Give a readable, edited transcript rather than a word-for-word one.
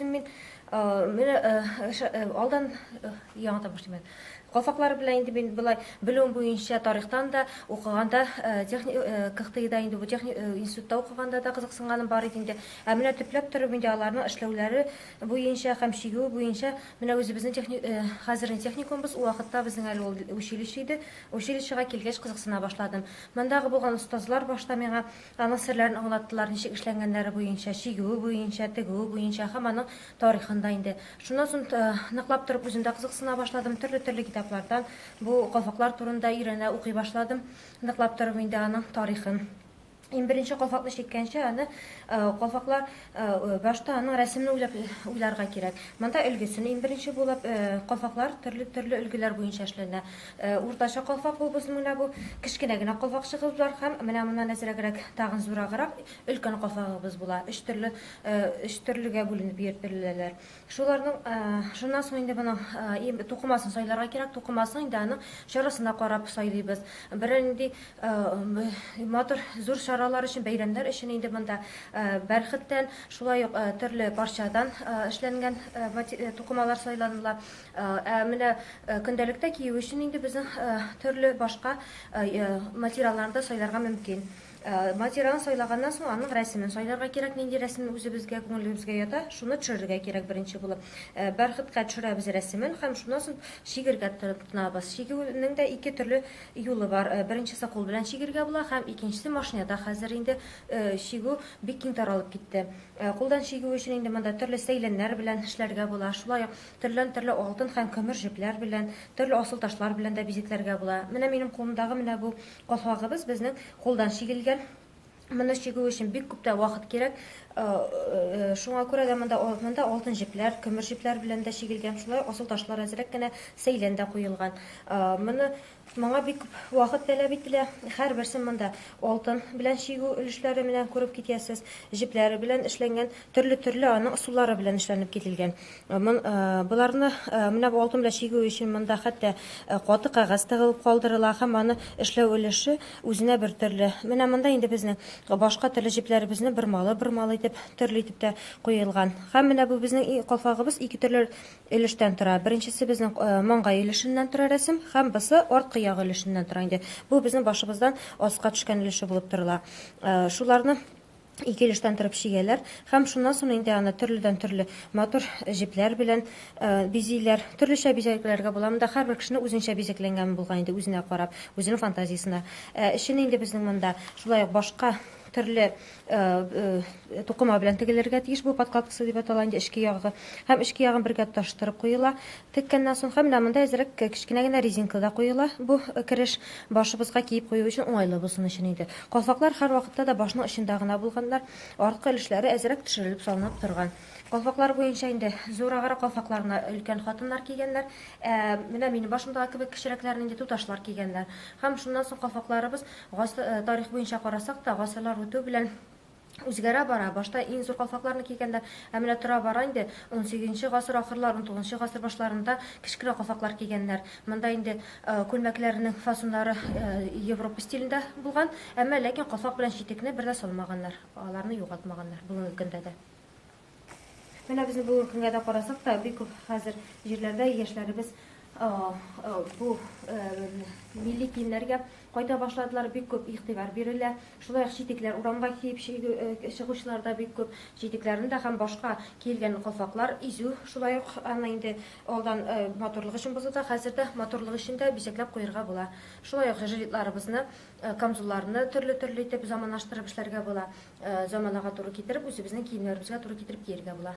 Мин менә алдан яңадан башлыйм әле. Калфаклар белән инде мин болай белүем буенча тарихтан да укыганда техни КХТИда инде бу техни институтта укыганда да кызыксынганым бар иде инде. Ә менә төпләп торып инде аларның эшләүләре буенча һәм чигүе буенча менә үзебезнең техни хәзернең техникумыбыз ул вакытта безнең әле ул училище иде. Училищега килгәч кызыксына башладым. Мондагы булган остазлар башта миңа Аның серләрен аңлаттылар, ничек эшләнгәннәре буенча, чигүе буенча, тегүе буенча һәм аның тарихын да инде. Шуннан соң ныклап торып үзем дә кызыксына башладым, төрле-төрле китаплардан бу калфаклар турында өйрәнә, укый башладым. Ныклап торып инде аның тарихын. Иң беренче калфакны чиккәнче, аны калфаклар башта аның рәсемен уйлап уйларга кирәк. Монда өлгесен иң беренче булып калфаклар төрле-төрле өлгеләр буенча эшләнә. Уртача калфак бу безнең менә бу кечкенә генә калфакчыгыбыз бар һәм менә моннан әзрәгрәк тагын зураграк өлкән калфагыбыз була. Өч төрле өч төрлегә бүленеп йөртеләләр. Шуларның шуннан соң инде моның тукымасын сайларга кирәк. Тукымасын инде аның чарасына карап сайлыйбыз. Берәр нинди матур зур чаралар өчен, бәйрәмнәр өчен инде монда бәрхеттән, шулай ук төрле парчадан эшләнгән тукымалар сайланыла. Ә менә көндәлектә кию өчен инде безнең төрле башка материалларны да сайларга мөмкин. Материалын сайлаганнан соң аның рәсемен сайларга кирәк, нинди рәсем үзебезгә, күңелебезгә ята, шуны төшерергә кирәк беренче булып. Бәрхетка төшерәбез рәсемен һәм шуннан соң чигергә тотынабыз. Чигүнең дә ике төрле юлы бар. Беренчесе кул белән чигергә була һәм икенчесе машинада хәзер инде чигү бик киң таралып китте. Кулдан чигү өчен инде монда төрле сәйләннәр белән эшләргә була. Шулай ук Төрледән-төрле алтын һәм көмеш җепләр белән, төрле асыл ташлар белән дә бизәкләргә була. Менә минем кулымдагы менә бу калфагыбыз безнең кулдан чигелгән. Моны чигү өчен бик күп тә вакыт кирәк. Шуңа күрә дә монда монда алтын җепләр, көмеш җепләр белән дә чигелгән. Шулай ук асыл ташлар әзрәк кенә сәйлән дә куелган. Моны Моңа бик күп вакыт таләп ителә. Һәрберсен монда алтын белән чигү өлешләре менә күреп китәсез. Җепләре белән эшләнгән, төрле-төрле аның ысуллары белән эшләнеп кителгән. Боларны менә бу алтын белән чигү өчен монда хәтта каты кәгазь тыгылып калдырыла һәм аны эшләү өлеше үзенә бер төрле. Менә монда инде безнең башка төрле җепләребезне бормалы-бормалы итеп, төрле итеп тә куелган. Һәм менә бу безнең калфагыбыз ике төрле өлештән тора. Беренчесе безнең маңгай өлешеннән тора рәсем һәм бусы арткы як өлешеннән тора инде. Бу безнең башыбыздан аска төшкән өлеше булып торыла. Шуларны ике өлештән торып чигәләр һәм шуннан соң инде аны төрледән-төрле матур җепләр белән бизиләр. Төрлечә бизәкләргә була. Монда һәрбер кешенең үзенчә бизәкләнгән булган инде, үзенә карап, үзенең фантазиясенә. Эчен инде безнең монда шулай ук башка төрле тукыма белән тегелергә тиеш бу подкладкасы дип атала инде эчке ягы. Һәм эчке ягын бергә тоташтырып куела. Теккәннән соң һәм менә монда әзрәк кечкенә генә резинка да куела. Бу кереш башыбызга киеп кую өчен уңайлы булсын өчен инде. Калфаклар һәрвакытта да башның очында гына булганнар. Арткы өлешләре әзрәк төшерелеп салынып торган. Калфаклар буенча инде зураграк калфакларны өлкән хатыннар кигәннәр. Ә менә минем башымдагы кебек кечерәкләрне инде туташлар кигәннәр. Һәм шуннан соң калфакларыбыз Гасыр, тарих буенча карасак та, гасырлар үтү белән үзгәрә бара. Башта иң зур калфакларны кигәннәр, ә менә тора-бара инде унсигезенче гасыр ахырлары, унтугызынчы гасыр башларында кечкенә калфаклар кигәннәр. Монда инде күлмәкләрнең фасоннары Европа стилендә булган, әмма ләкин калфак белән читекне бер дә салмаганнар, аларны югалтмаганнар бүгенге көндә дә. Менә безнең бүгенге көнгә дә карасак та, бик күп хәзер җирләрдә яшьләребез бу милли киемнәргә кайта башладылар, бик күп игътибар бирелә. Шулай ук читекләр урамга киеп чыгучылар да бик күп. Читекләрне дә һәм башка киелгән калфаклар, изү шулай ук аны инде алдан матурлык өчен булса да, хәзер дә матурлык өчен дә бизәкләп куерга була. Шулай ук жилетларыбызны, камзулларны төрле-төрле итеп заманлаштырып эшләргә була. Заманага туры китереп, үзебезнең киемнәребезгә туры китереп киергә була.